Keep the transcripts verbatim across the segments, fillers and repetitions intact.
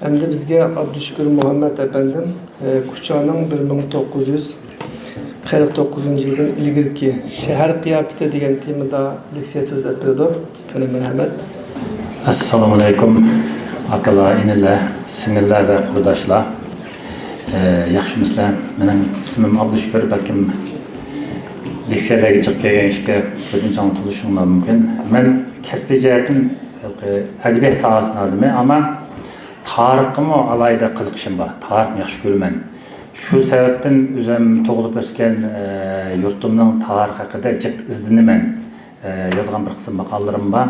ئەمدى بىزگە ئابدۇشۈكۈر مۇھەممەت ئەپەندىم، ئە، كۇچانىڭ بىر مىڭ توققۇز يۈز قىرىق توققۇزىنچى يىلدىن ئىلگىرىكى شەھەر قىياپىتى دېگەن تېمىدا لېكسىيە سۆزلەپ بېرىدۇ. قېنى، مەرھەمەت. ئەسسالامۇئەلەيكۇم، ئاكىلار، ئىنىلەر، سىڭىللەر ۋە قۇرداشلار. ئە، ياخشىمۇسىلەر؟ مېنىڭ ئىسمىم ئابدۇشۈكۈر، بەلكىم لېكسىيەلەرگە جىق كەلگەن كىشىلەر كۆزۈمچىڭ تونۇشۇڭلار مۇمكىن. مەن كەسپىي جەھەتتىن ئەدەبىيات ساھەسىنىڭ ئادىمى، ئەمما تارىخقىمۇ ئالاھىدە قىزىقىشىم بار. تارىخنى ياخشى كۆرىمەن. شۇ سەۋەبتىن ئۆزۈم تۇغۇلۇپ ئۆسكەن، ئە، يۇرتۇمنىڭ تارىخى ھەققىدە جىق ئىزدىنىمەن. ئە، يازغان بىر قىسىم ماقالىلىرىم بار.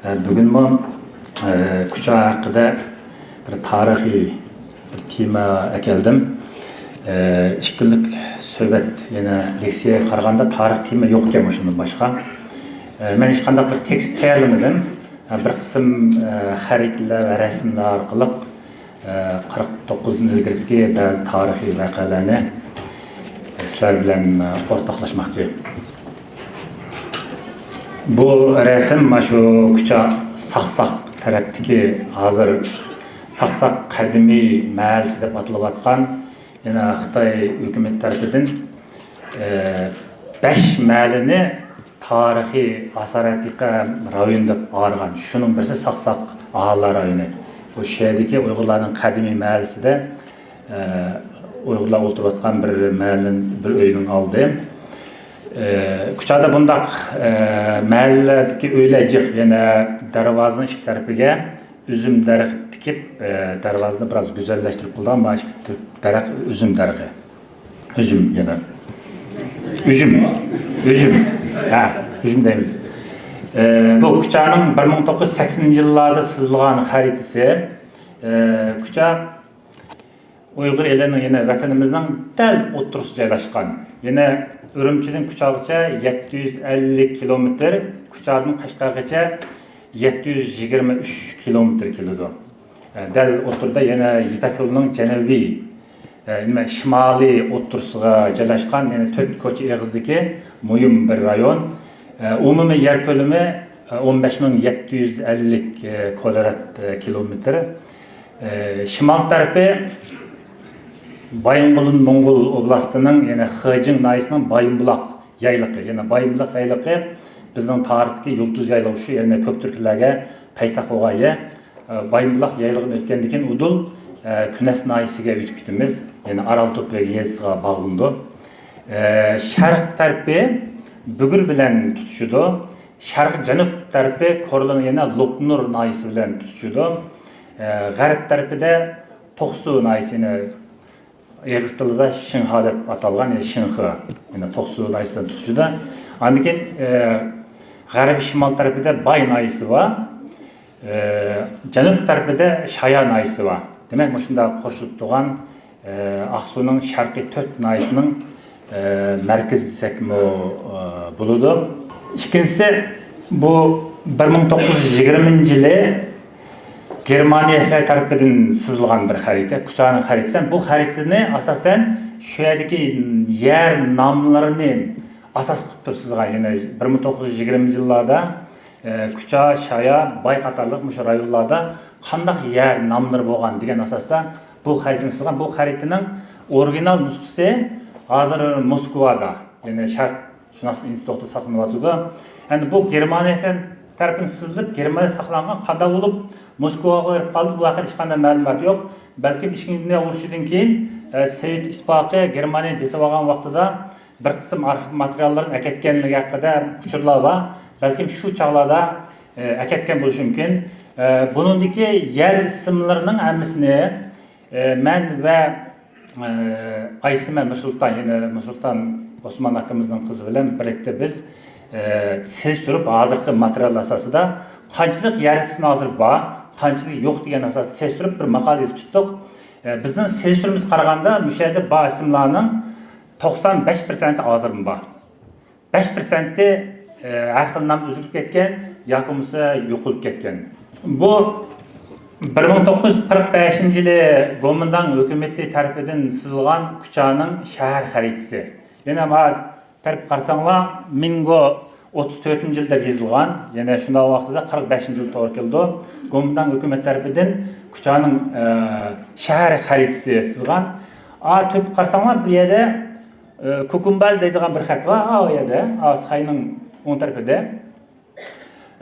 ئە، بۈگۈنمۇ، ئە، كۇچا ھەققىدە بىر تارىخىي بىر تېما ئەكەلدىم. ئە، ئىككى كۈنلۈك سۆھبەت، يەنە لېكسىيەگە قارىغاندا تارىخ تېما يوق ئىكەن مۇشۇندىن باشقا. ئە، مەن ھېچقانداق بىر تېكىست تەييارلىمىدىم. بىر قىسىم، ئە، خەرىتىلەر ۋە رەسىملەر ئارقىلىق، ئە، قىرىق توققۇزدىن ئىلگىرىكى بەزى تارىخىي ۋەقەلەرنى سىلەر بىلەن، ئە، ئورتاقلاشماقچى. بۇ رەسىم مانا شۇ كۇچا ساقساق تەرەپتىكى، ھازىر ساقساق قەدىمىي مەھەللىسى دەپ ئاتىلىۋاتقان، يەنە خىتاي ھۆكۈمىتى تەرىپىدىن، ئە، بەش مەھەللىنى تارىخىي ئاسارئەتىقە رايون دەپ ئايرىغان. شۇنىڭ بىرسى ساقساق ئاھالىلەر رايونى. بۇ شەھەردىكى ئۇيغۇرلارنىڭ قەدىمىي مەھەللىسىدە، ئە، ئۇيغۇرلار ئولتۇرۇۋاتقان بىر مەھەللىنىڭ، بىر ئۆينىڭ ئالدى. ئە، كۇچادا بۇنداق، ئە، مەھەللىلەردىكى ئۆيلەر جىق، يەنە دەرۋازىنىڭ ئىككى تەرىپىگە ئۈزۈم دەرىخى تىكىپ، ئە، دەرۋازىنى بىراز گۈزەللەشتۈرۈپ قىلغان. مانا ئىككى تۈپ دەرەخ ئۈزۈم دەرىخى. ئۈزۈم يەنە. ئۈزۈم. ئۈزۈم. ھە، ئۈزۈم دەيمىز. ئە، بۇ كۇچانىڭ بىر مىڭ توققۇز يۈز سەكسىنىنچى يىللاردا سىزىلغان خەرىتىسى. ئە، كۇچا ئۇيغۇر ئېلىنىڭ، يەنە ۋەتىنىمىزنىڭ دەل ئوتتۇرىسىدا جايلاشقان. يەنە ئۈرۈمچىدىن كۇچاغىچە يەتتە يۈز ئەللىك كىلومېتىر، كۇچادىن قەشقەرگىچە يەتتە يۈز يىگىرمە ئۈچ كىلومېتىر كېلىدۇ. دەل ئوتتۇرىدا يەنە يىپەك يولىنىڭ جەنۇبىي، نېمە، شىمالىي ئوتتۇرىسىغا جايلاشقان، يەنە تۆت كوچا ئېغىزىدىكى مۇھىم بىر رايون. ئومۇمىي يەر كۆلىمى ئون بەش مىڭ يەتتە يۈز ئەللىك كۋادرات كىلومېتىر. ئە، شىمال تەرىپى بايىنغولىن موڭغۇل ئوبلاستىنىڭ، يەنى خېجىڭ ناھىيەسىنىڭ بايىنبۇلاق يايلىقى. يەنى بايىنبۇلاق يايلىقى بىزنىڭ تارىختىكى يۇلتۇز يايلىقى شۇ، يەنى كۆكتۈركلەرگە پايتەخت بولغان يەر. ئە، بايىنبۇلاق يايلىقىدىن ئۆتكەندىن كېيىن ئۇدۇل، ئە، كۈنەس ناھىيەسىگە ئۆتۈپ كېتىمىز. يەنى ئارال توپىلىرى يېزىسىغا باغلىنىدۇ. ئە، شەرق تەرىپى بۈگۈر بىلەن تۇتىشىدۇ. شەرقىي جەنۇب تەرىپى كورلىنىڭ يەنە لوپنۇر ناھىيەسى بىلەن تۇتىشىدۇ. ئە، غەرب تەرىپىدە توقسۇ ناھىيەسى، يەنى ئېغىز تىلىدا شىنخا دەپ ئاتالغان، يەنى شىنخې، يەنە توقسۇ ناھىيەسى بىلەن تۇتىشىدۇ. ئاندىن كېيىن، ئە، غەربىي شىمال تەرىپىدە باي ناھىيەسى بار. ئە، جەنۇب تەرىپىدە شايا ناھىيەسى بار. دېمەك، مۇشۇنداق قوشۇلۇپ تۇرغان ئاقسۇنىڭ شەرقىي تۆت ناھىيەسىنىڭ، ئە، مەركىزى دېسەكمۇ، ئە، بولىدۇ. ئىككىنچىسى، بۇ بىر مىڭ توققۇز يۈز يىگىرمىنچى يىلى گېرمانىيەلىكلەر تەرىپىدىن سىزىلغان بىر خەرىتە، كۇچانىڭ خەرىتىسى. بۇ خەرىتىنى ئاساسەن شۇ يەردىكى يەر ناملىرىنى ئاساس قىلىپ تۇرۇپ سىزغان. يەنى بىر مىڭ توققۇز يۈز يىگىرمىنچى يىللاردا ئە، كۇچا، شايا، باي قاتارلىق مۇشۇ رايونلاردا قانداق يەر ناملىرى بولغان دېگەن ئاساستا بۇ خەرىتىنى سىزغان. بۇ خەرىتىنىڭ ئورىگىنال نۇسخىسى ھازىر موسكۋادا، يەنى شەرقشۇناسلىق ئىنستىتۇتىدا ساقلىنىۋاتىدۇ. ئەمدى بۇ گېرمانىيە تەرىپىدىن سىزىلىپ، گېرمانىيەدە ساقلانغان، قانداق بولۇپ موسكۋاغا بېرىپ قالدى، بۇ ھەققىدە ھېچقانداق مەلۇمات يوق. بەلكىم ئىككىنچى دۇنيا ئۇرۇشىدىن كېيىن، ئە، سوۋېت ئىتتىپاقى گېرمانىيەنى بېسىۋالغان ۋاقتىدا بىر قىسىم ئارخىپ ماتېرىياللىرىنى ئەكەتكەنلىكى ھەققىدە ئۇچۇرلار بار. بەلكىم شۇ چاغلاردا، ئە، ئەكەتكەن بولۇشى مۇمكىن. ئە، بۇنىڭدىكى يەر ئىسىملىرىنىڭ ھەممىسىنى، ئە، مەن ۋە، ئە، ئايسىمە مىرسۇلتان، يەنى مىرسۇلتان ئوسمان ئاكىمىزنىڭ قىزى بىلەن بىرلىكتە بىز، ئە، سېلىشتۇرۇپ، ھازىرقى ماتېرىيال ئاساسىدا قانچىلىك يەر ئىسمى ھازىر بار، قانچىلىك يوق دېگەن ئاساستا سېلىشتۇرۇپ بىر ماقالە يېزىپ چىقتۇق. ئە، بىزنىڭ سېلىشتۇرمىمىز قارىغاندا، مۇشۇ يەردە بار ئىسىملارنىڭ توقسان بەش پىرسەنتى ھازىرمۇ بار. بەش پىرسەنتى، ئە، ھەر خىل نام ئۆزگىرىپ كەتكەن ياكى بولمىسا يوقىلىپ كەتكەن. بۇ بىر مىڭ توققۇز يۈز قىرىق بەشىنچى يىلى گومىنداڭ ھۆكۈمىتى تەرىپىدىن سىزىلغان كۇچانىڭ شەھەر خەرىتىسى. يەنە مانا تەرەپ قارىساڭلار، مىنگو ئوتتۇز تۆتىنچى يىل دەپ يېزىلغان، يەنە شۇنداق ۋاقتىدا قىرىق بەشىنچى يىل توغرا كېلىدۇ. گومىنداڭ ھۆكۈمەت تەرىپىدىن كۇچانىڭ، ئە، شەھەر خەرىتىسى سىزغان. ئا، تۆپكە قارىساڭلار، بۇ يەردە، ئە، كوكۇمباز دەيدىغان بىر خەت بار. ئا، ئۇ يەردە، ئا، ساينىڭ ئوڭ تەرىپىدە.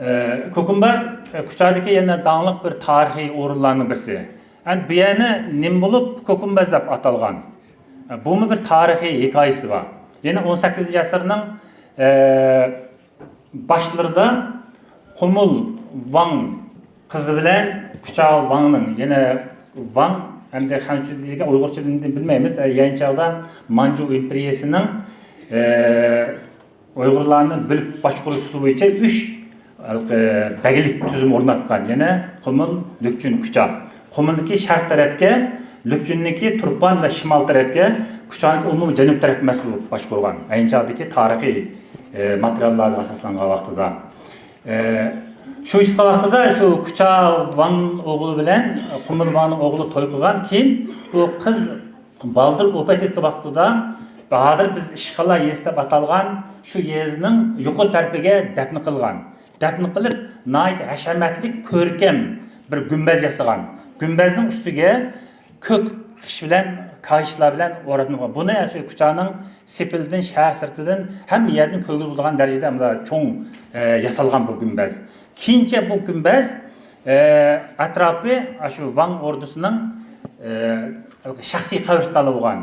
ئە، كوكۇمباز، ئە، كۇچادىكى يەنە داڭلىق بىر تارىخىي ئورۇنلارنىڭ بىرسى. ئەمدى بۇ يەرنى نېمە بولۇپ كوكۇمباز دەپ ئاتالغان؟ ئە، بۇمۇ بىر تارىخىي ھېكايىسى بار. يەنە ئون سەككىزىنچى ئەسىرنىڭ، ئە، باشلىرىدا قۇمۇل ۋاڭ قىزى بىلەن كۇچا ۋاڭنىڭ، يەنە ۋاڭ ھەمدە خەنچۈ دېگەن ئۇيغۇرچە دېگەن بىلمەيمىز. ئە، يەنە چاغدا مانجۇ ئىمپېرىيەسىنىڭ، ئە، ئۇيغۇرلارنى بۆلۈپ باشقۇرۇش ئۇسۇلى بويىچە ئۈچ ھېلىقى بەگلىك تۈزۈم ئورناتقان. يەنە قۇمۇل، لۈكچۈن، كۇچا. قۇمۇلنىڭكى شەرق تەرەپكە، لۈكچۈننىڭكى تۇرپان ۋە شىمال تەرەپكە، كۇچانىڭكى ئومۇمىي جەنۇب تەرەپكە مەسئۇل بولۇپ باشقۇرغان. ئەينى چاغدىكى تارىخىي، ئە، ماتېرىياللارغا ئاساسلانغان ۋاقتىدا. ئە، شۇ ئىشقا ۋاقتىدا شۇ كۇچا ۋاڭ ئوغلى بىلەن قۇمۇل ۋاڭنىڭ ئوغلى توي قىلغان. كېيىن بۇ قىز بالدۇر ۋاپات ئەتكەن ۋاقتىدا، ھازىر بىز ئىشقىلار يېزىسى دەپ ئاتالغان شۇ يېزىنىڭ يۇقىرى تەرىپىگە دەپنە قىلغان. دەپنە قىلىپ، ناھايىتى ھەشەمەتلىك، كۆركەم بىر گۈمبەز ياسىغان. گۈمبەزنىڭ ئۈستىگە كۆك خىش بىلەن، كاھىشلار بىلەن ئوراتمىغان. بۇنى ئەسلى كۇچانىڭ سېپىلدىن، شەھەر سىرتىدىن ھەممە يەردىن كۆرگىلى بولىدىغان دەرىجىدە ئەمدى چوڭ، ئە، ياسالغان بۇ گۈمبەز. كېيىنچە بۇ گۈمبەز، ئە، ئەتراپى ئاشۇ ۋاڭ ئوردىسىنىڭ، ئە، شەخسىي قەبرىستانلىقى بولغان.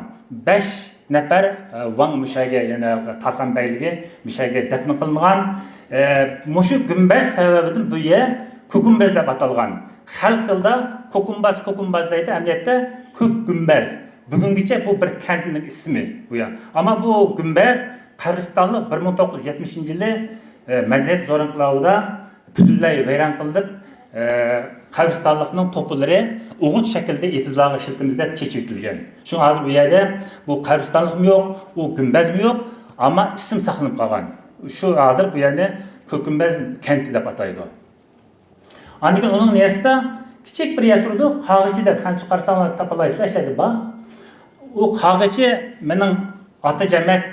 بەش نەپەر، ئە، ۋاڭ مۇشەگە، يەنە تارخان بەگلىكى مۇشەگە دەپنە قىلىنغان. ئە، مۇشۇ گۈمبەز سەۋەبىدىن بۇ يەر كوكۇمبەز دەپ ئاتالغان. خەلق تىلىدا كوكۇمباز، كوكۇمباز دەيدۇ، ئەمەلىيەتتە كۆك گۈمبەز. بۈگۈنگىچە بۇ بىر كەنتنىڭ ئىسمى بۇ يەر. ئەمما بۇ گۈمبەز قەبرىستانلىق بىر مىڭ توققۇز يۈز يەتمىشىنچى يىلى، ئە، مەدەنىيەت زور ئىنقىلابىدا پۈتۈنلەي ۋەيران قىلىنىپ، ئە، قەبرىستانلىقنىڭ توپىلىرى ئوغۇت شەكلىدە ئېتىزلارغا ئىشلىتىمىز دەپ چېچىۋېتىلگەن. شۇڭا ھازىر بۇ يەردە بۇ قەبرىستانلىقمۇ يوق، ئۇ گۈمبەزمۇ يوق، ئەمما ئىسىم ساقلىنىپ قالغان. شۇ ھازىر بۇ يەرنى كۆكگۈمبەز كەنتى دەپ ئاتايدۇ. ئاندىن كېيىن ئۇنىڭ نېرىسىدا كىچىك بىر يەر تۇرىدۇ، قاغىچى دەپ، خەنچە قارىساڭلار تاپالايسىلەر، شۇ يەردە بار. ئۇ قاغىچى مېنىڭ ئاتا جەمەت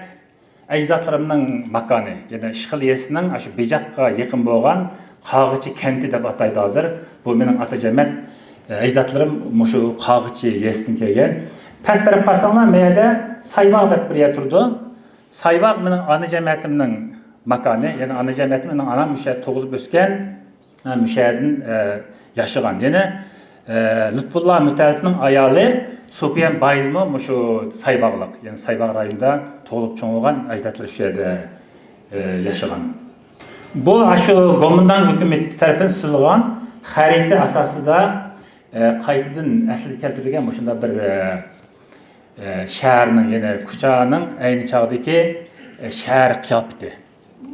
ئەجدادلىرىمنىڭ ماكانى، يەنى ئىشقىلى يېزىسىنىڭ ئاشۇ بېجاققا يېقىن بولغان قاغىچى كەنتى دەپ ئاتايدۇ ھازىر. بۇ مېنىڭ ئاتا جەمەت، ئە، ئەجدادلىرىم مۇشۇ قاغىچى يېزىسىدىن كەلگەن. پەس تەرەپ قارىساڭلار، مەيەردە سايباغ دەپ بىر يەر تۇرىدۇ. سايباغ مېنىڭ ئانا جەمەتىمنىڭ ماكانى، يەنى ئانا جەمەتىم، مېنىڭ ئانام مۇشۇ يەردە تۇغۇلۇپ ئۆسكەن. ھە، مۇشۇ يەردىن، ئە، ياشىغان. يەنە، ئە، لۇتپۇللا مۇتەللىپنىڭ ئايالى سۇپىيان بايىزمۇ مۇشۇ سايباغلىق. يەنى سايباغ رايونىدا تۇغۇلۇپ چوڭ بولغان، ئەجدادلىرى شۇ يەردە، ئە، ياشىغان. بۇ ئاشۇ گومىنداڭ ھۆكۈمىتى تەرىپىدىن سىزىلغان خەرىتە ئاساسىدا، ئە، قايتىدىن ئەسلىگە كەلتۈرۈلگەن مۇشۇنداق بىر، ئە، ئە، شەھەرنىڭ، يەنى كۇچانىڭ ئەينى چاغدىكى، ئە، شەھەر قىياپىتى.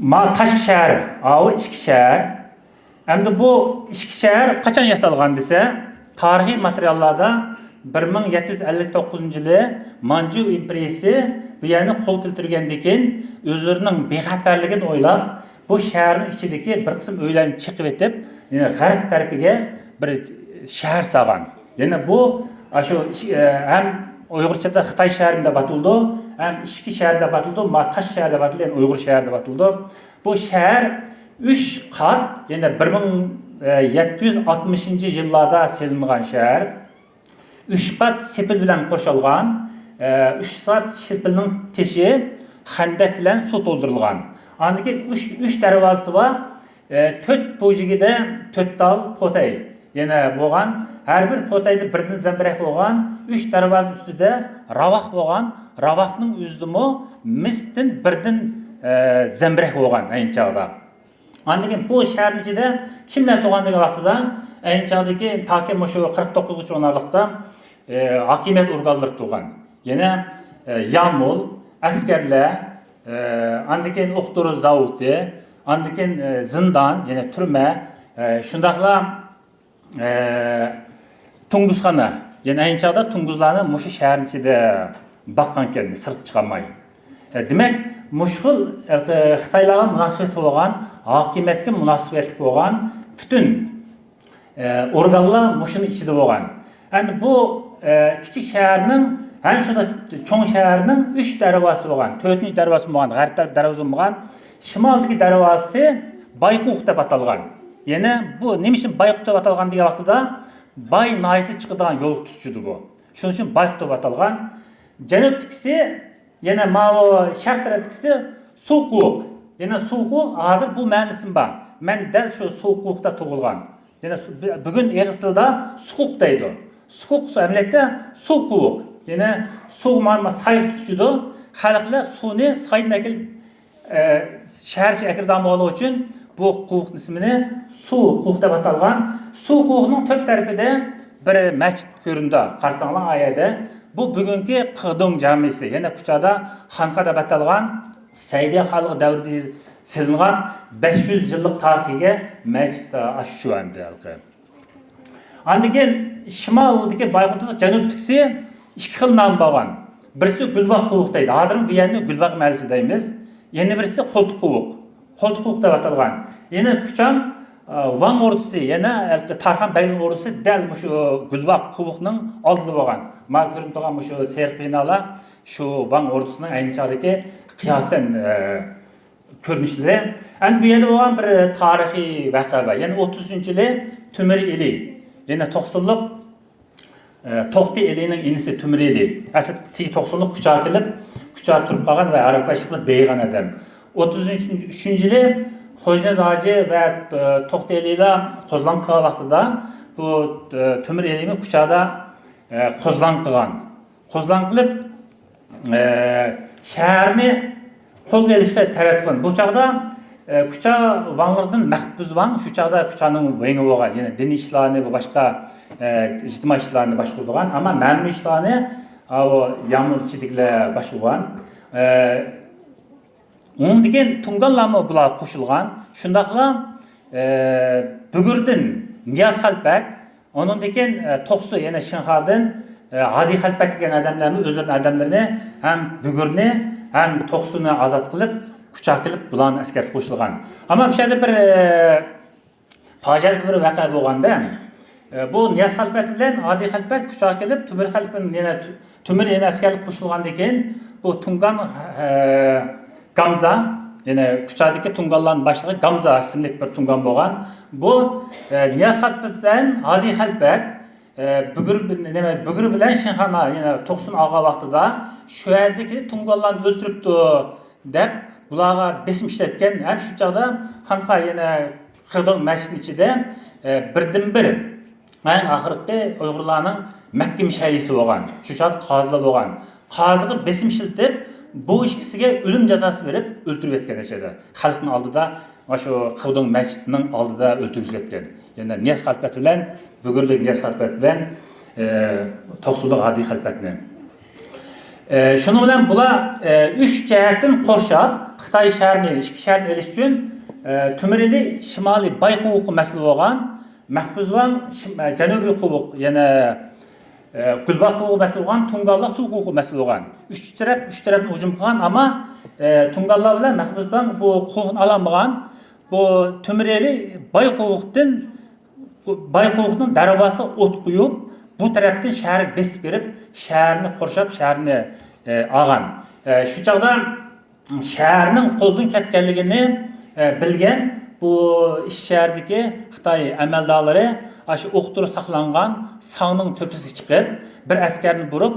ما تاشقى شەھەر، ئاۋۇ ئىچكى شەھەر. ئەمدى بۇ ئىچكى شەھەر قاچان ياسالغان دېسە، تارىخىي ماتېرىياللاردا بىر مىڭ يەتتە يۈز ئەللىك توققۇزىنچى يىلى مانجۇ ئىمپېرىيىسى بۇ يەرنى قولغا كەلتۈرگەندىن كېيىن، ئۆزلىرىنىڭ بىخەتەرلىكىنى ئويلاپ، بۇ شەھەرنىڭ ئىچىدىكى بىر قىسىم ئۆيلەرنى چېقىۋېتىپ، يەنە غەرب تەرىپىگە بىر شەھەر سالغان. يەنە بۇ، ئاشۇ، ئە، ھەم ئۇيغۇرچىدا خىتاي شەھىرى دەپ ئاتىلىدۇ، ھەم ئىچكى شەھەر دەپ ئاتىلىدۇ، ما تاش شەھەر دەپ ئاتىلىدۇ، يەنى ئۇيغۇر شەھىرى دەپ ئاتىلىدۇ. بۇ شەھەر ئۈچ قات، يەنى بىر مىڭ يەتتە يۈز ئاتمىشىنچى يىللاردا سېلىنغان شەھەر. ئۈچ قات سېپىل بىلەن قورشالغان، ئە، ئۈچ قات سېپىلنىڭ تېشى خەندەك بىلەن سۇ تولدۇرۇلغان. ئاندىن كېيىن ئۈچ، ئۈچ دەرۋازىسى بار. ئە، تۆت بۇژىگىدە تۆت تال پوتەي يەنە بولغان. ھەر بىر پوتەيدە بىردىن زەمبىرەك بولغان. ئۈچ دەرۋازىنىڭ ئۈستىدە راۋاق بولغان. راۋاقنىڭ ئۆزىدىمۇ مىستىن بىردىن، ئە، زەمبىرەك بولغان ئەينى چاغدا. ئاندىن كېيىن بۇ شەھەرنىڭ ئىچىدە كىملەر تۇرغان دېگەن ۋاقتىدا، ئەينى چاغدىكى تاكى مۇشۇ قىرىق توققۇزغىچە ئونارلىقتا، ئە، ھاكىمىيەت ئورگانلىرى تۇرغان. يەنە، ئە، يامۇل، ئەسكەرلەر، ئە، ئاندىن كېيىن ئوقۇتۇش زاۋۇتى، ئاندىن كېيىن، ئە، زىندان، يەنى تۈرمە، ئە، شۇنداقلا، ئە، توڭگۇزخانا، يەنى ئەينى چاغدا توڭگۇزلارنى مۇشۇ شەھەرنىڭ ئىچىدە باققانىكەن، سىرتقا چىقارماي. ئە، دېمەك، مۇشۇ خىل، ئە، خىتايلارغا مۇناسىۋەتلىك بولغان، ھاكىمىيەتكە مۇناسىۋەتلىك بولغان پۈتۈن، ئە، ئورگانلار مۇشۇنىڭ ئىچىدە بولغان. ئەمدى بۇ، ئە، كىچىك شەھەرنىڭ ھەم شۇنداق چوڭ شەھەرنىڭ ئۈچ دەرۋازىسى بولغان، تۆتىنچى دەرۋازىسى بولغان، غەرب تەرەپ دەرۋازىسى بولمىغان، شىمالدىكى دەرۋازىسى بايقۇۋۇق دەپ ئاتالغان. يەنە بۇ نېمە ئۈچۈن بايقۇۋۇق دەپ ئاتالغان دېگەن ۋاقتىدا، باي ناھىيىسى چىقىدىغان يول تۇتۇشىدۇ بۇ. شۇنىڭ ئۈچۈن بايقۇۋۇق دەپ ئاتالغان. جەنۇبتىكىسى، يەنە ماۋۇ شەرق تەرەپتىكىسى سوغۇق قوۋۇق. يەنە سوغۇق قوۋۇق ھازىر بۇ مەنىسىمۇ بار. مەن دەل شۇ سوغۇق قوۋۇقتا تۇغۇلغان. يەنە سۇ-، بۈ-، بۈگۈن ئېغىز تىلىدا سوغۇق دەيدۇ. سوغۇق سۇ ئەمەلىيەتتە سوغۇق قوۋۇق. يەنە سۇ مانا سايغا تۇتىشىدۇ. خەلقلەر سۇنى سايدىن ئەكېلىپ، ئە، شەھەر ئىچىگە ئەكىرىدىغان بولغانلىقى ئۈچۈن بۇ قوۋۇقنىڭ ئىسمىنى سوغۇق قوۋۇق دەپ ئاتالغان. سوغۇق قوۋۇقنىڭ تۆت تەرىپىدە بىر مەسچىت كۆرۈنىدۇ. قارىساڭلار ئا يەردە. بۇ بۈگۈنكى قىغدوڭ جامىسى، يەنە كۇچادا خانقا دەپ ئاتالغان. سەئىدىيە خانلىقى دەۋرىدە سېلىنغان بەش يۈز يىللىق تارىخىي ئىگە مەسچىت، ئاشۇ ئەمدى ھېلىقى. ئاندىن كېيىن شىمالدىكى بايقۇتۇق، جەنۇبتىكىسى ئىككى خىل نام بولغان. بىرسى گۈلباغ قوۋۇق دەيدۇ. ھازىرمۇ بۇ يەرنى گۈلباغ مەھەللىسى دەيمىز. يەنە بىرسى قولتۇق قوۋۇق. قولتۇق قوۋۇق دەپ ئاتالغان. يەنە كۇچام، ئا، ۋاڭ ئوردىسى، يەنە ھېلىقى تارخان بەگنىڭ ئوردىسى دەل مۇشۇ گۈلباغ قوۋۇقنىڭ ئالدىدا بولغان. مانا كۆرۈنۈپ تۇرغان مۇشۇ سېرىق بىنالار شۇ ۋاڭ ئوردىسىنىڭ ئەينى چاغدىكى قىياسەن، ئە، كۆرۈنۈشلىرى. ئەمدى بۇ يەردە بولغان بىر تارىخىي ۋەقە بار. يەنى ئوتتۇز ئۈچىنچى يىلى تۆمۈر ئېلى، يەنە توقسۇنلۇق، ئە، توختى ئېلىنىڭ ئىنىسى تۆمۈر ئېلى. ئەسلى تېگى توقسۇنلۇق كۇچا كېلىپ، كۇچا تۇرۇپ قالغان ۋە ھاراق ئىچىپ بېيىغان ئادەم. ئوتتۇز ئۈچىنچى يىلى خوجىنىياز ھاجى ۋە، ئە، توختى ئېلىلار قوزغىلاڭ قىلغان ۋاقتىدا بۇ، ئە، تۆمۈر ئېلىمۇ كۇچادا، ئە، قوزغىلاڭ قىلغان. قوزغىلاڭ قىلىپ، ئە، شەھەرنى قولغا ئېلىشقا تەرەت قىلغان. بۇ چاغدا، ئە، كۇچا ۋاڭلىرىدىن مەھبۇس ۋاڭ، شۇ چاغدا كۇچانىڭ ۋېڭى بولغان، يەنى دىنىي ئىشلارنى، بۇ باشقا، ئە، ئىجتىمائىي ئىشلارنى باشقۇرىدىغان، ئەمما مەمۇرىي ئىشلارنى، ئاۋۇ يامۇن ئىچىدىكىلەر باشقۇرغان. ئە، ئۇنىڭدىن كېيىن تۇڭگانلارمۇ بۇلارغا قوشۇلغان. شۇنداقلا، ئە، بۈگۈردىن نىياز خەلپەت، ئۇنىڭدىن كېيىن، ئە، توقسۇ، يەنى شىنخادىن، ئە، ھادى خەلپەت دېگەن ئادەملەرمۇ ئۆزلىرىنىڭ ئادەملىرىنى ھەم بۈگۈرنى، ھەم توقسۇنى ئازاد قىلىپ، كۇچا كېلىپ، بۇلارنىڭ ئەسكەرگە قوشۇلغان. ئەمما بۇ يەردە بىر، ئە، پاجىئەلىك بىر ۋەقە بولغاندا، ئە، بۇ نىياز خەلپەت بىلەن ھادى خەلپەت كۇچا كېلىپ، تۆمۈر خەلپەت يەنە تۆمۈر يەنە ئەسكەرلىك قوشۇلغاندىن كېيىن، بۇ تۇڭگان، ئە، گامزا، يەنى كۇچادىكى تۇڭگانلارنىڭ باشلىقى گامزا ئىسىملىك بىر تۇڭگان بولغان. بۇ، ئە، نىياز خەلپەت بىلەن ھادى خەلپەت، ئە، بۈگۈر، نېمە، بۈگۈر بىلەن شىنخانا، يەنى توقسۇن ئالغان ۋاقتىدا شۇ يەردىكى تۇڭگانلارنى ئۆلتۈرۈپتۇ دەپ، بۇلارغا بېسىم ئىشلەتكەن. ھەم شۇ چاغدا خانقا يەنە خىدوڭ مەسچىتىنىڭ ئىچىدە، ئە، بىردىنبىر ئەڭ ئاخىرقى ئۇيغۇرلارنىڭ مەھكىمە شەيئىسى بولغان، شۇ چاغدا قازىلار بولغان. قازىغا بېسىم ئىشلىتىپ، بۇ ئىككىسىگە ئۆلۈم جازاسى بېرىپ ئۆلتۈرۈۋەتكەن ئەشەدە. خەلقنىڭ ئالدىدا، مانا شۇ خىدوڭ مەسچىتىنىڭ ئالدىدا ئۆلتۈرگۈزۈۋەتكەن. يەنى نىياز خەلپەت بىلەن، بۈگۈرلۈك نىياز خەلپەت بىلەن، ئە، توقسۇنلۇق ھادى خەلپەتنى. ئە، شۇنىڭ بىلەن بۇلار، ئە، ئۈچ جەھەتتىن قورشاپ، خىتاي شەھىرىنى، ئىچكى شەھەرنى ئېلىش ئۈچۈن، ئە، تۆمۈرئېلى شىمالىي بايقوۋۇققا مەسئۇل بولغان مەھبۇس ۋاڭ شىم-، ئە، جەنۇبىي قوۋۇق، يەنى، ئە، گۈلباغ قوۋۇققا مەسئۇل بولغان، تۇڭگانلار سوغۇق قوۋۇققا مەسئۇل بولغان. ئۈچ تەرەپ، ئۈچ تەرەپتىن ھۇجۇم قىلغان، ئەمما، ئە، تۇڭگانلار بىلەن مەھبۇس ۋاڭ بۇ قوۋۇقنى ئالالمىغان. بۇ تۆمۈرئېلى بايقوۋۇقتىن، بايقوۋۇقنىڭ دەرۋازىسىغا ئوت قويۇپ، بۇ تەرەپتىن شەھەرگە بېسىپ كىرىپ، شەھەرنى قورشاپ، شەھەرنى، ئە، ئالغان. ئە، شۇ چاغدا شەھەرنىڭ قولدىن كەتكەنلىكىنى، ئە، بىلگەن بۇ ئىچ شەھەردىكى خىتاي ئەمەلدارلىرى ئاشۇ ئوقتۇرا ساقلانغان ساڭنىڭ تۆپىسىگە چىقىپ، بىر ئەسكەرنى بۇرۇپ،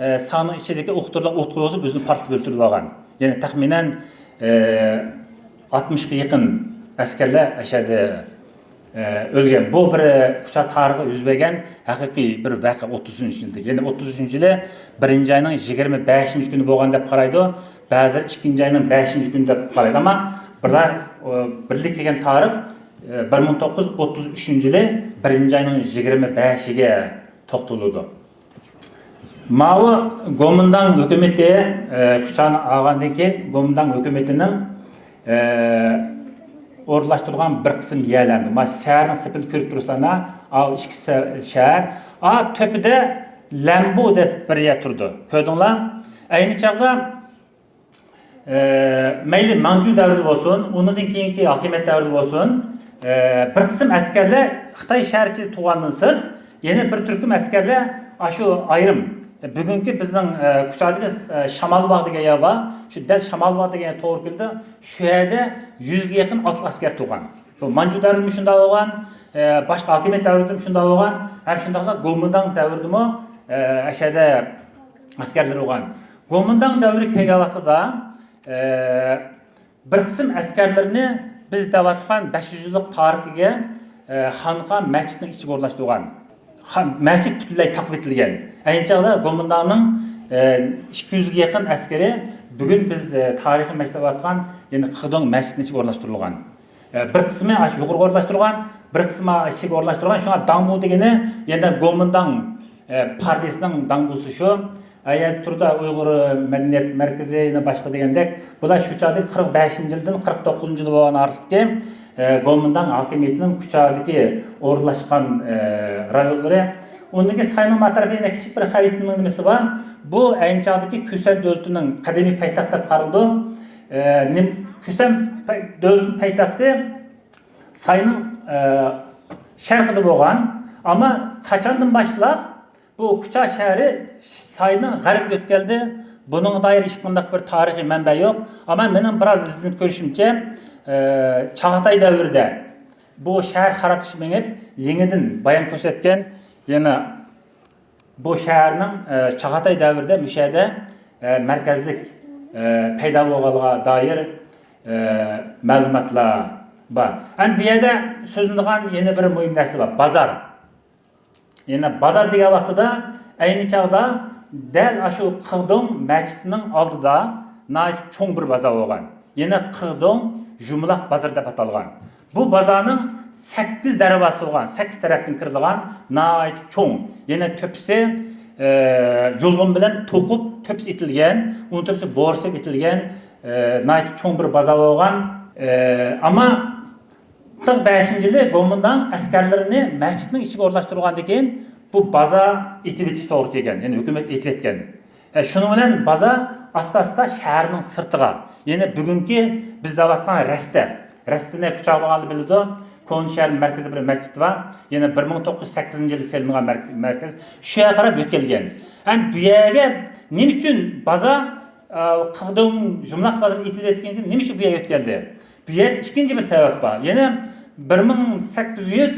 ئە، ساڭنىڭ ئىچىدىكى ئوقتۇرىلار ئوت قويغۇزۇپ، ئۆزىنى پارتلىتىپ ئۆلتۈرۈپ ئالغان. يەنى تەخمىنەن، ئە، ئاتمىشقا يېقىن ئەسكەرلەر ئەشەدە ئە، ئۆلگەن. بۇ بىر، ئە، كۇچا تارىخىدا يۈز بەرگەن ھەقىقىي بىر ۋەقە ئوتتۇز ئۈچىنچى يىلدىكى. يەنى ئوتتۇز ئۈچىنچى يىلى بىرىنچى ئاينىڭ يىگىرمە بەشىنچى كۈنى بولغان دەپ قارايدۇ. بەزىلەر ئىككىنچى ئاينىڭ بەشىنچى كۈنى دەپ قارايدۇ. ئەمما بىرلا، ئە، بىرلىك كەلگەن تارىخ، ئە، بىر مىڭ توققۇز يۈز ئوتتۇز ئۈچىنچى يىلى بىرىنچى ئاينىڭ يىگىرمە بەشىگە توختىلىدۇ. ماۋۇ گومىنداڭ ھۆكۈمىتى، ئە، كۇچانى ئالغاندىن كېيىن گومىنداڭ ھۆكۈمىتىنىڭ، ئە، ئورۇنلاشتۇرغان بىر قىسىم يەرلەردە. مانا شەھەرنىڭ سېپىنى كۆرۈپ تۇرسانا، ئاۋۇ ئىككى سە-، شەھەر. ئا، تۆپىدە لەمبۇ دەپ بىر يەر تۇرىدۇ. كۆردۈڭلار؟ ئەينى چاغدا ئە، مەيلى ماڭجۇ دەۋرىدە بولسۇن، ئۇنىڭدىن كېيىنكى ھاكىمىيەت دەۋرىدە بولسۇن، ئە، بىر قىسىم ئەسكەرلەر خىتاي شەھىرى ئىچىدە تۇرغاندىن سىرت، يەنە بىر تۈركۈم ئەسكەرلەر ئاشۇ ئايرىم، بۈگۈنكى بىزنىڭ، ئە، كۇچادىكى، ئە، شامالباغ دېگەن يەر بار. شۇ دەل شامالباغ دېگەن يەر توغرا كېلىدۇ. شۇ يەردە يۈزگە يېقىن ئاتلىق ئەسكەر تۇرغان. بۇ مانجۇ دەۋرىدىمۇ شۇنداق بولغان، ئە، باشقا ھاكىمىيەت دەۋرىدىمۇ شۇنداق بولغان، ھەم شۇنداقلا گومىنداڭ دەۋرىدىمۇ، ئە، ئەشەدە ئەسكەرلىرى بولغان. گومىنداڭ دەۋرى كەلگەن ۋاقتىدا، ئە، بىر قىسىم ئەسكەرلىرىنى بىز دەۋاتقان بەش يۈز يىللىق تارىخىگە، ئە، خانقا مەسچىتنىڭ ئىچىگە ئورۇنلاشتۇرغان. خان-، مەسچىت پۈتۈنلەي تاقىۋېتىلگەن. ئەينى چاغدا گومىنداڭنىڭ، ئە، ئىككى يۈزگە يېقىن ئەسكىرى بۈگۈن بىز، ئە، تارىخىي مەسچىت دەۋاتقان، يەنى قىغدوڭ مەسچىتىنىڭ ئىچىگە ئورۇنلاشتۇرۇلغان. ئە، بىر قىسمى ئاشۇ يۇقىرىغا ئورۇنلاشتۇرغان، بىر قىسمى ئىچىگە ئورۇنلاشتۇرغان. شۇڭا داڭبۇ دېگىنى يەنە گومىنداڭ، ئە، پارتىيىسىنىڭ داڭبۇسى شۇ. ئە، يەنە تۇردا ئۇيغۇر مەدەنىيەت مەركىزى، يەنە باشقا دېگەندەك، بۇلار شۇ چاغدىكى قىرىق بەشىنچى يىلدىن قىرىق توققۇزىنچى يىل بولغان ئارىلىقتىكى، ئە، گومىنداڭ ھاكىمىيىتىنىڭ كۇچادىكى ئورۇنلاشقان، ئە، رايونلىرى. ئۇندىكى ساينىڭ ما تەرىپى يەنە كىچىك بىر خەرىتىنىڭ نېمىسى بار. بۇ ئەينى چاغدىكى كۈسەن دۆلىتىنىڭ قەدىمىي پايتەختى دەپ قارىلىدۇ. ئە، نېم-، كۈسەن پاي-، دۆلىتىنىڭ پايتەختى ساينىڭ، ئە، شەرقىدە بولغان. ئەمما قاچاندىن باشلاپ بۇ كۇچا شەھىرى ساينىڭ غەربىگە ئۆتكەلدى، بۇنىڭغا دائىر ھېچقانداق بىر تارىخىي مەنبە يوق. ئەمما مېنىڭ بىراز ئىزدىنىپ كۆرۈشۈمچە، ئە، چاغاتاي دەۋرىدە بۇ شەھەر خارابلىشىپ مېڭىپ، يېڭىدىن بايام كۆرسەتكەن، يەنە بۇ شەھەرنىڭ، ئە، چاغاتاي دەۋرىدە مۇشۇ يەردە، ئە، مەركەزلىك، ئە، پەيدا بولغانلىقىغا دائىر، ئە، مەلۇماتلار بار. ئەمدى بۇ يەردە سۆزلىنىدىغان يەنە بىر مۇھىم نەرسە بار، بازار. يەنە بازار دېگەن ۋاقتىدا ئەينى چاغدا دەل ئاشۇ قىغدوڭ مەسچىتىنىڭ ئالدىدا ناھايىتى چوڭ بىر بازار بولغان. يەنە قىغدوڭ يۇمىلاق بازىرى دەپ ئاتالغان. بۇ بازارنىڭ سەككىز دەرۋازىسى بولغان، سەككىز تەرەپتىن كىرىدىغان ناھايىتى چوڭ. يەنە تۆپىسى، ئە، يۇلغۇن بىلەن توقۇپ تۆپىسى ئېتىلگەن، ئۇنىڭ تۆپىسى بورسىپ ئېتىلگەن، ئە، ناھايىتى چوڭ بىر بازار بولغان. ئە، ئەمما قىرىق بەشىنچى يىلى گومىنداڭ ئەسكەرلىرىنى مەسچىتنىڭ ئىچىگە ئورۇنلاشتۇرغاندىن كېيىن بۇ بازار ئېتىۋېتىش توغرا كەلگەن، يەنى ھۆكۈمەت ئېتىۋەتكەن. ئە، شۇنىڭ بىلەن بازار ئاستا-ئاستا شەھەرنىڭ سىرتىغا، يەنى بۈگۈنكى بىز دەۋاتقان رەستە، رەستىنى كۇچا بولغانلار بىلىدۇ، كونا شەھەر مەركىزىدە بىر مەسچىت بار، يەنە بىر مىڭ توققۇز يۈز سەككىزىنچى يىلى سېلىنغان مەر-، مەركەز، شۇ يەرگە قاراپ يۆتكەلگەن. ئەمدى بۇ يەرگە نېمە ئۈچۈن بازار، ئە، قىغدوڭ يۇمىلاق بازىرىنى ئېتىۋەتكەندىن كېيىن نېمە ئۈچۈن بۇ يەرگە يۆتكەلدى؟ بۇ يەردە ئىككىنچى بىر سەۋەب بار. يەنە بىر مىڭ سەككىز يۈز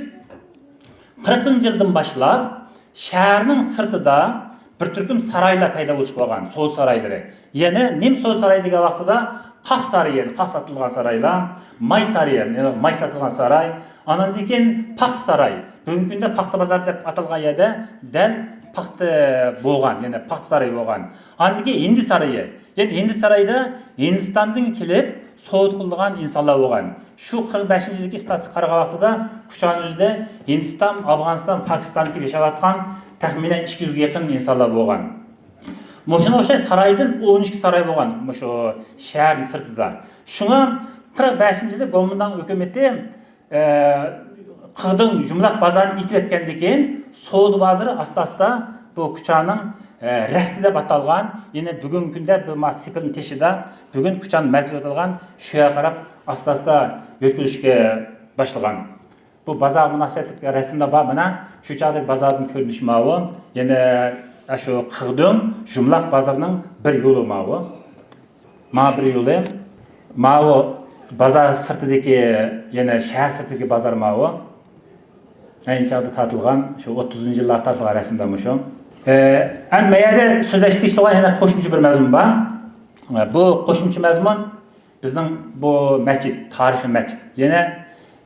قىرىقىنچى يىلدىن باشلاپ شەھەرنىڭ سىرتىدا بىر تۈركۈم سارايلار پەيدا بولۇشقا بولغان، سودا سارايلىرى. يەنە نېمە سودا سارايى دېگەن ۋاقتىدا قاق سارىيى، يەنى قاق ساتىدىغان سارايلار، ماي سارىيى، يەنى ماي ساتىدىغان ساراي، ئانىڭدىن كېيىن پاختا ساراي. بۈگۈنكى كۈندە پاختا بازار دەپ ئاتالغان يەردە دەل پاختا بولغان، يەنى پاختا سارىيى بولغان. ئاندىن كېيىن ھىندى سارىيى. يەنى ھىندى سارايىدا ھىندىستاندىن كېلىپ سودا قىلىدىغان ئىنسانلار بولغان. شۇ قىرىق بەشىنچى يىلدىكى ئىستاتىستىكىغا قارىغان ۋاقتىدا كۇچانىڭ ئۆزىدە ھىندىستان، ئافغانىستان، پاكىستاندىكى ياشاۋاتقان تەخمىنەن ئىككى يۈزگە يېقىن ئىنسانلار بولغان. مۇشۇنىڭغا ئوخشاش سارايدىن ئون ئىككى ساراي بولغان مۇشۇ شەھەرنىڭ سىرتىدا. شۇڭا قىرىق بەشىنچى يىلى گومىنداڭ ھۆكۈمىتى، ئە، قىغدىن يۇمىلاق بازارنى ئېتىۋەتكەندىن كېيىن سودا بازىرى ئاستا-ئاستا بۇ كۇچانىڭ، ئە، رەستە دەپ ئاتالغان، يەنى بۈگۈنكى كۈندە بۇ ما سېپىلنىڭ تېشىدا بۈگۈن كۇچانىڭ مەركىزى ئاتالغان شۇ يەرگە قاراپ ئاستا-ئاستا يۆتكىلىشكە باشلىغان. بۇ بازار مۇناسىۋەتلىك رەسىمدە بار، مانا شۇ چاغدىكى بازاردىن كۆرۈنۈش ماۋۇ. يەنە شۇ قىغدىن يۇمىلاق بازىرىنىڭ بىر يولى ماۋۇ. ما بىر يولى. ماۋۇ بازار سىرتىدىكى، يەنە شەھەر سىرتىدىكى بازار ماۋۇ. ئەينى چاغدا تارتىلغان، شۇ ئوتتۇزىنچى يىللاردا تارتىلغان رەسىمدە مۇشۇ. ئە، ئەمدى ما يەردە سۆزلەشكە تېگىشلىق يەنە قوشۇمچە بىر مەزمۇن بار. ئە، بۇ قوشۇمچە مەزمۇن بىزنىڭ بۇ مەسچىت، تارىخىي مەسچىت. يەنە،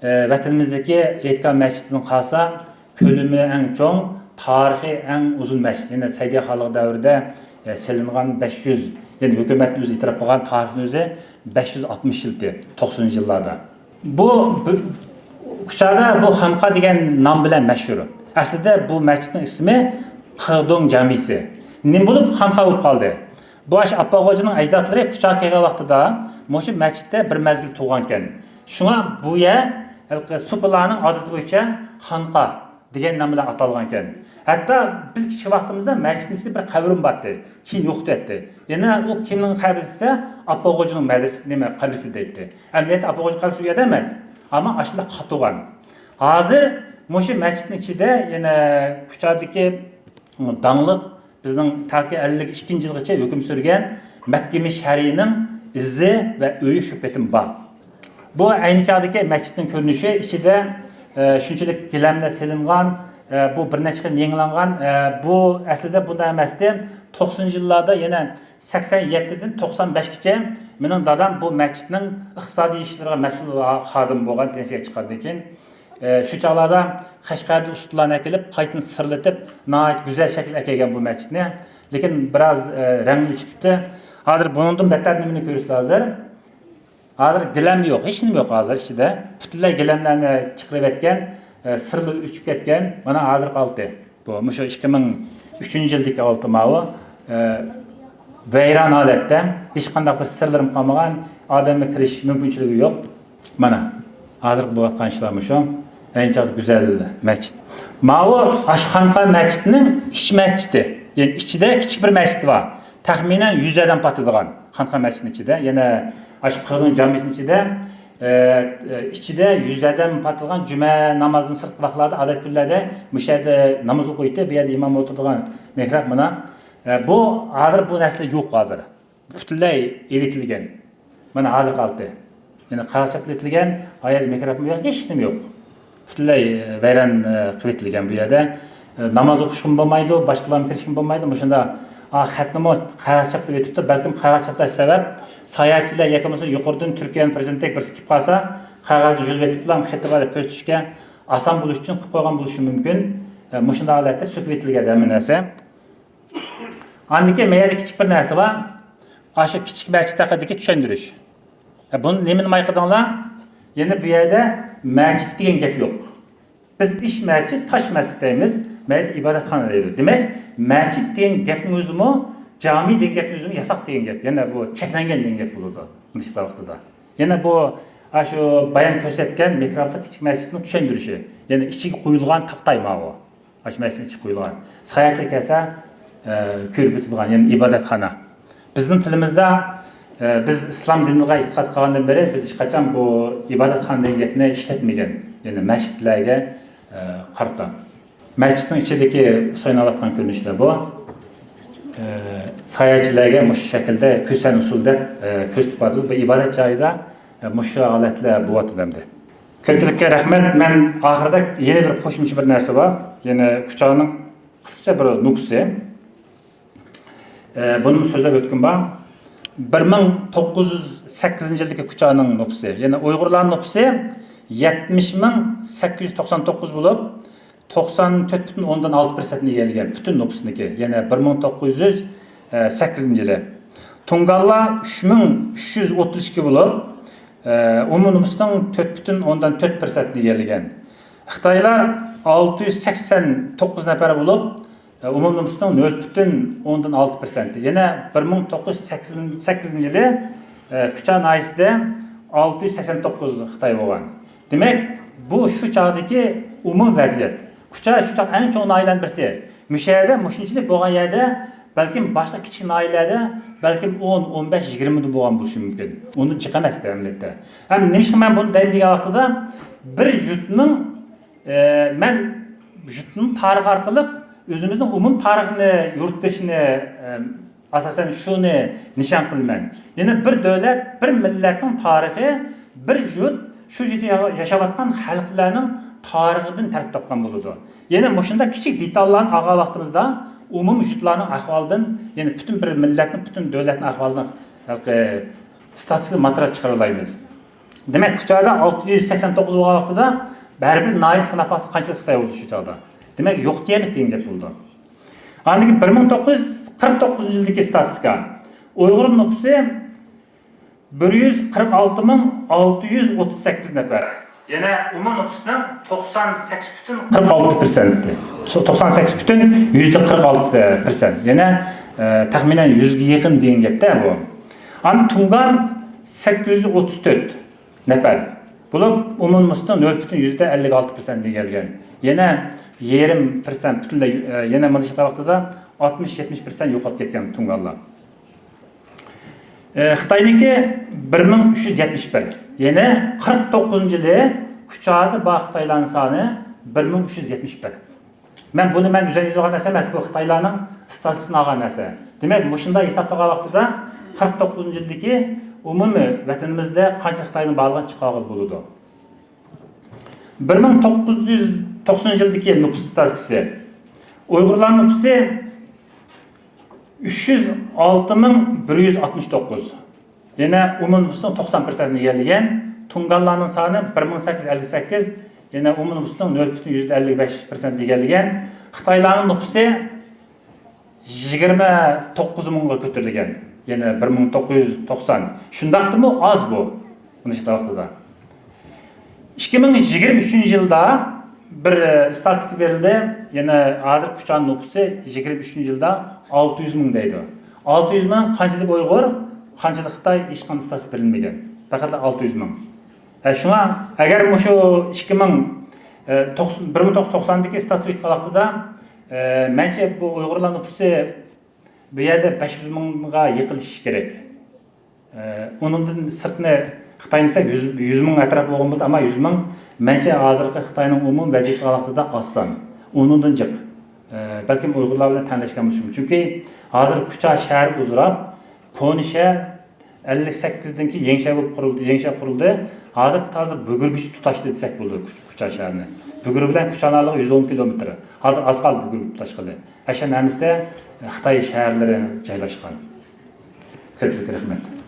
ئە، ۋەتىنىمىزدىكى ئېتىقاد مەسچىتىدىن قالسا، كۆلىمى ئەڭ چوڭ، تارىخى ئەڭ ئۇزۇن مەسچىت. يەنە سەئىدىيە خانلىق دەۋرىدە، ئە، سېلىنغان بەش يۈز، يەنى ھۆكۈمەتنىڭ ئۆزى ئېتىراپ قىلغان تارىخنىڭ ئۆزى بەش يۈز ئاتمىش يىلتى، توقسىنىنچى يىللاردا. بۇ، بۇ، كۇچادا بۇ خانقا دېگەن نام بىلەن مەشھۇر. ئەسلىدە بۇ مەسچىتنىڭ ئىسمى قىغدوڭ جامىسى. نېمە بولۇپ خانقا بولۇپ قالدى؟ بۇ ئاشۇ ئاپپاق غوجىنىڭ ئەجدادلىرى كۇچاغا كەلگەن ۋاقتىدا مۇشۇ مەسچىتتە بىر مەزگىل تۇرغانىكەن. شۇڭا بۇ يەر ھېلىقى سوپىلارنىڭ ئادىتى بويىچە خانقا دېگەن نام بىلەن ئاتالغانىكەن. ھەتتا بىز كىچىك ۋاقتىمىزدا مەسچىتنىڭ ئىچىدە بىر قەبرىمۇ بارتى. كېيىن يوقىتىۋەتتى. يەنە ئۇ كىمنىڭ قەبرىسى دېسە، ئاپپاق غوجىنىڭ مەدرىسە، نېمە، قەبرىسى دەيتتى. ئەمەلىيەتتە ئاپپاق غوجا قەبرىسى ئۇ يەردە ئەمەس. ئەمما ئاشۇنداق قاتۇرغان. ھازىر مۇشۇ مەسچىتنىڭ ئىچىدە يەنە كۇچادىكى داڭلىق بىزنىڭ تاكى ئەللىك ئىككىنچى يىلغىچە ھۆكۈم سۈرگەن مەككىمىش شەھىرىنىڭ ئىزى ۋە ئۆيى شۇ پېتىم بار. بۇ ئەينى چاغدىكى مەسچىتنىڭ كۆرۈنۈشى. ئىچىدە، ئە، شۇنچىلىك گىلەملەر سېلىنغان، ئە، بۇ بىر نەچچە قېتىم يېڭىلانغان. ئە، بۇ ئەسلىدە بۇنداق ئەمەستى. توقسىنىنچى يىللاردا، يەنە سەكسەن يەتتىدىن توقسان بەشكىچە مېنىڭ دادام بۇ مەسچىتنىڭ ئىقتىسادىي ئىشلىرىغا مەسئۇل خادىم بولغان، پېنسىيەگە چىققاندىن كېيىن. ئە، شۇ چاغلاردا قەشقەردىن ئۇستىلارنى ئەكېلىپ، قايتىدىن سىرلىتىپ، ناھايىتى گۈزەل شەكىل ئەكەلگەن بۇ مەسچىتنى. لېكىن بىراز، ئە، رەڭگى ئۆچۈپ كېتىپتۇ. ھازىر بۇنىڭدىن بەتتەر نېمىنى كۆرىسىلەر ھازىر؟ ھازىر گىلەم يوق، ھېچنېمە يوق ھازىر ئىچىدە. پۈتۈنلەي گىلەملەرنى چىقىرىۋەتكەن، ئە، سىرلىرى ئۆچۈپ كەتكەن. مانا ھازىرقى ھالىتى. بۇ، مۇشۇ ئىككى مىڭ ئۈچىنچى يىلدىكى ھالىتى ماۋۇ. ئە، ۋەيران ھالەتتە، ھېچقانداق بىر سىرلىرىم قالمىغان، ئادەمگە كىرىش مۇمكىنچىلىكى يوق. مانا، ھازىر بولۇۋاتقان ئىشلار مۇشۇ. ئەينى چاغدا گۈزەل مەسچىت. ماۋۇ ئاشۇ خانقا مەسچىتىنىڭ ئىچ مەسچىتى. يەنى ئىچىدە كىچىك بىر مەسچىت بار. تەخمىنەن يۈز ئادەم پاتىدىغان خانقا مەسچىتىنىڭ ئىچىدە. يەنە ئاشۇ قىرغىن جامىسىنىڭ ئىچىدە، ئە، ئە، ئىچىدە يۈز ئادەم پاتىدىغان جۈمە نامازىدىن سىرتقى ۋاقىتلاردا، ئادەتتە كۈنلەردە مۇشۇ يەردە ناماز ئوقۇيتتى. بۇ يەردە ئىمام ئولتۇرىدىغان مېھراب مانا. ئە، بۇ ھازىر بۇ نەرسىلەر يوق ھازىر. پۈتۈنلەي ئېۋىتىلگەن. مانا ھازىرقى ھالىتى. يەنە قاغا چاپلا ئېتىلگەن، ئايەت مىكروفون يوق، ھېچ نېمە يوق. پۈتۈنلەي، ئە، ۋەيران، ئە، قىلىۋېتىلگەن بۇ يەردە. ئە، ناماز ئوقۇشقىمۇ بولمايدۇ، باشقىلارنىڭ كىرىشكىمۇ بولمايدۇ. مۇشۇنداق، ئا، خەتنىمۇ قاغا چاپلاپ ئېتىپتۇ. بەلكىم قاغا چاپلاش سەۋەب ساياھەتچىلەر ياكى بولمىسا يۇقىرىدىن تۈركىيەنىڭ پىرېزىدېنتىدەك بىرسى كېلىپ قالسا، قەغەزنى يۈزۈۋېتىپلا خېتى بار دەپ كۆرسىتىشكە ئاسان بولۇش ئۈچۈن قىلىپ قويغان بولۇشى مۇمكىن. ئە، مۇشۇنداق ھالەتتە سۆكۈۋېتىلگەن ھەممە نەرسە. ئاندىن كېيىن مەيەردە كىچىك بىر نەرسە بار. ئاشۇ كىچىك مەسچىت ھەققىدىكى چۈشەندۈرۈش. ھە، بۇنى نېمىنى مايقىدىڭلار؟ يەنە بۇ يەردە مەسچىت دېگەن گەپ يوق. بىز ئىش مەسچىت، تاش مەسچىت دەيمىز، مەيەردە ئىبادەتخانا دەيدۇ. دېمەك، مەسچىت دېگەن گەپنىڭ ئۆزىمۇ، جامى دېگەن گەپنىڭ ئۆزىمۇ ياساق دېگەن گەپ. يەنە بۇ چەكلەنگەن دېگەن گەپ بولىدۇ مۇشۇ ۋاقتىدا. يەنە بۇ، ئاشۇ بايام كۆرسەتكەن مېھرابلىق كىچىك مەسچىتنىڭ چۈشەندۈرۈشى. يەنە ئىچىگە قويۇلغان تاختاي ماۋۇ. ئاشۇ مەسچىتنىڭ ئىچىگە قويۇلغان. ساياھەتچىلەر كەلسە، ئە، كۆرۈپ ئۆتىدىغان، يەنى ئىبادەتخانا. بىزنىڭ تىلىمىزدا، ئە، بىز ئىسلام دىنىغا ئېتىقاد قىلغاندىن بېرى بىز ھېچقاچان بۇ ئىبادەتخانا دېگەن گەپنى ئىشلەتمىگەن. يەنى مەسچىتلەرگە، ئە، قارىتا. مەسچىتنىڭ ئىچىدىكى سايلىنىۋاتقان كۆرۈنۈشلەر بۇ. ئە، ساياھەتچىلەرگە مۇشۇ شەكىلدە كۈسەن ئۇسۇل دەپ، ئە، كۆرسىتىپ بارىدۇ. بۇ ئىبادەت جايىدا، ئە، مۇشۇ ھالەتلەر بولۇۋاتىدۇ ئەمدى. كۆپچىلىككە رەھمەت. مەن ئاخىرىدا يەنە بىر قوشۇمچە بىر نەرسە بار. يەنە كۇچانىڭ قىسقىچە بىر نوپۇسى. ئە، بۇنىمۇ سۆزلەپ ئۆتكۈم بار. بىر مىڭ توققۇز يۈز سەككىزىنچى يىلدىكى كۇچانىڭ نوپۇسى، يەنى ئۇيغۇرلارنىڭ نوپۇسى يەتمىش مىڭ سەككىز يۈز توقسان توققۇز بولۇپ، توقسان تۆت پۈتۈن ئوندىن ئالتە پىرسەنتنى ئىگىلىگەن پۈتۈن نوپۇسنىڭكى. يەنە بىر مىڭ توققۇز يۈز سەككىزىنچى يىلى. تۇڭگانلار ئۈچ مىڭ ئۈچ يۈز ئوتتۇز ئىككى بولۇپ، ئە، ئومۇمىي نوپۇسنىڭ تۆت پۈتۈن ئوندىن تۆت پىرسەنتنى ئىگىلىگەن. خىتايلار ئالتە يۈز سەكسەن توققۇز نەپەر بولۇپ، ئە، ئومۇمىي نوپۇسنىڭ نۆل پۈتۈن ئوندىن ئالتە پىرسەنتى. يەنە بىر مىڭ توققۇز يۈز سەكسەن سەككىزىنچى يىلى، ئە، كۇچا ناھىيەسىدە ئالتە يۈز سەكسەن توققۇز خىتاي بولغان. دېمەك، بۇ شۇ چاغدىكى ئومۇمىي ۋەزىيەت. كۇچا شۇ چاغ ئەڭ چوڭ ناھىيەلەرنىڭ بىرسى. مۇشۇ يەردە مۇشۇنچىلىك بولغان يەردە بەلكىم باشقا كىچىك ناھىيەلەردە بەلكىم ئون، ئون بەش، يىگىرمىدىن بولغان بولۇشى مۇمكىن. ئۇندىن جىق ئەمەستە ئەمەلىيەتتە. ھەم نېمىشقا مەن بۇنى دەيمەن دېگەن ۋاقتىدا، بىر يۇرتنىڭ، ئە، مەن يۇرتنىڭ تارىخى ئارقىلىق ئۆزىمىزنىڭ ئومۇمىي تارىخىنى يورۇتۇپ بېرىشىنى، ئە، ئاساسەن شۇنى نىشان قىلىمەن. يەنە بىر دۆلەت، بىر مىللەتنىڭ تارىخى، بىر يۇرت، شۇ يۇرتتا يا-، ياشاۋاتقان خەلقلەرنىڭ تارىخىدىن تەركىب تاپقان بولىدۇ. يەنە مۇشۇنداق كىچىك دېتاللارنى ئالغان ۋاقتىمىزدا، ئومۇمىي يۇرتلارنىڭ ئەھۋالىدىن، يەنى پۈتۈن بىر مىللەتنىڭ، پۈتۈن دۆلەتنىڭ ئەھۋالىدىن ھېلىقى ستاتىستىكىلىق ماتېرىيال چىقىرالايمىز. دېمەك، كۇچادا ئالتە يۈز سەكسەن توققۇز بولغان ۋاقتىدا ھەر بىر ناھىيە ساناپ باقسا قانچىلىك خىتاي بولىدۇ شۇ چاغدا؟ دېمەك، يوق دېيەرلىك دېگەن گەپ بولىدۇ. ئاندىن كېيىن بىر مىڭ توققۇز يۈز قىرىق توققۇزىنچى يىلدىكى ستاتىستىكا. ئۇيغۇر نوپۇسى بىر يۈز قىرىق ئالتە مىڭ ئالتە يۈز ئوتتۇز سەككىز نەپەر. يەنە ئومۇمىي نوپۇسنىڭ توقسان سەككىز پۈتۈن قىرىق ئالتە پىرسەنتى. توقسان سەككىز پۈتۈن يۈزدە قىرىق ئالتە پىرسەنت. يەنە، ئە، تەخمىنەن يۈزگە يېقىن دېگەن گەپتە بۇ. ئاندىن تۇڭگان سەككىز يۈز ئوتتۇز تۆت نەپەر بولۇپ، ئومۇمىي نوپۇسنىڭ نۆل پۈتۈن يۈزدە ئەللىك ئالتە پىرسەنت دېگەنلىكەن. يەنە يېرىم پىرسەنت پۈتۈنلەي، ئە، يەنە مانا شۇ ۋاقتىدا ئاتمىش، يەتمىش پىرسەنت يوقاپ كەتكەن تۇڭگانلار. ئە، خىتاينىڭكى بىر مىڭ ئۈچ يۈز يەتمىش بىر. يەنە قىرىق توققۇزىنچى يىلى كۇچادا بار خىتايلارنىڭ سانى بىر مىڭ ئۈچ يۈز يەتمىش بىر. مەن بۇنى مەن ئۆزۈم يېزىۋالغان نەرسە ئەمەس، بۇ خىتايلارنىڭ ستاتىستىكىسىدىن ئالغان نەرسە. دېمەك، مۇشۇنداق ھېسابلىغان ۋاقتىدا قىرىق توققۇزىنچى يىلدىكى ئومۇمىي ۋەتىنىمىزدە قانچىلىك خىتاينىڭ بارلىقىنى چىقارغىلى بولىدۇ. بىر مىڭ توققۇز يۈز توقسىنىنچى يىلدىكى نوپۇس ستاتىستىكىسى. ئۇيغۇرلار نوپۇسى ئۈچ يۈز ئالتە مىڭ بىر يۈز ئاتمىش توققۇز. يەنە ئومۇمىي نوپۇسنىڭ توقسان پىرسەنتىنى ئىگىلىگەن. تۇڭگانلارنىڭ سانى بىر مىڭ سەككىز يۈز ئەللىك سەككىز، يەنە ئومۇمىي نوپۇسنىڭ نۆل پۈتۈن يۈزدىن ئەللىك بەش پىرسەنتىنى ئىگىلىگەن. خىتايلارنىڭ نوپۇسى يىگىرمە توققۇز مىڭغا كۆتۈرۈلگەن. يەنە بىر مىڭ توققۇز يۈز توقسان. شۇنداقتىمۇ ئاز بۇ. مۇنداق ۋاقتىدا. ئىككى مىڭ يىگىرمە ئۈچىنچى يىلدا بىر، ئى، ستاتىستىكا بېرىلدى. يەنە ھازىر كۇچا نوپۇسى يىگىرمە ئۈچىنچى يىلدا ئالتە يۈز مىڭ دەيدۇ. ئالتە يۈز مىڭ قانچىلىك ئۇيغۇر، قانچىلىك خىتاي، ھېچقانداق ستاتىستىكا بېرىلمىگەن. پەقەتلا ئالتە يۈز مىڭ. ھە، شۇڭا ئەگەر مۇشۇ ئىككى مىڭ، ئى، توقسان، بىر مىڭ توققۇز يۈز توقساندىكى ستاتىستىكا ئېيتقان ۋاقتىدا، ئى، مەنچە بۇ ئۇيغۇرلار نوپۇسى بۇ يەردە بەش يۈز مىڭغا يېقىنلىشىشى كېرەك. ئۇنىڭدىن سىرتنى خىتاينى دېسەك، يۈز، يۈز مىڭ ئەتراپى بولغان بولدى، ئەمما يۈز مىڭ مەنچە ھازىرقى خىتاينىڭ ئومۇمىي ۋەزىيىتى ۋاقتىدا ئاز سان. ئۇنىڭدىن جىق. ئە، بەلكىم ئۇيغۇرلار بىلەن تەڭلەشكەن بولۇشى مۇمكىن. چۈنكى ھازىر كۇچا شەھىرى ئۇزىراپ، كونا شەھەر ئەللىك سەككىزدىن كېيىن يېڭى شەھەر بولۇپ قۇرۇلدى، يېڭى شەھەر قۇرۇلدى. ھازىر تازا بۈگۈرگىچە تۇتاشتى دېسەك بولىدۇ كۇچ-، كۇچا شەھىرىنى. بۈگۈر بىلەن كۇچانىڭ ئارىلىقى يۈز ئون كىلومېتىر. ھازىر ئاز قالدى بۈگۈرگە تۇتاشقىلى. ئەشەنىڭ ھەممىسىدە خىتاي شەھەرلىرى جايلاشقان. كۆپچىلىككە رەھمەت.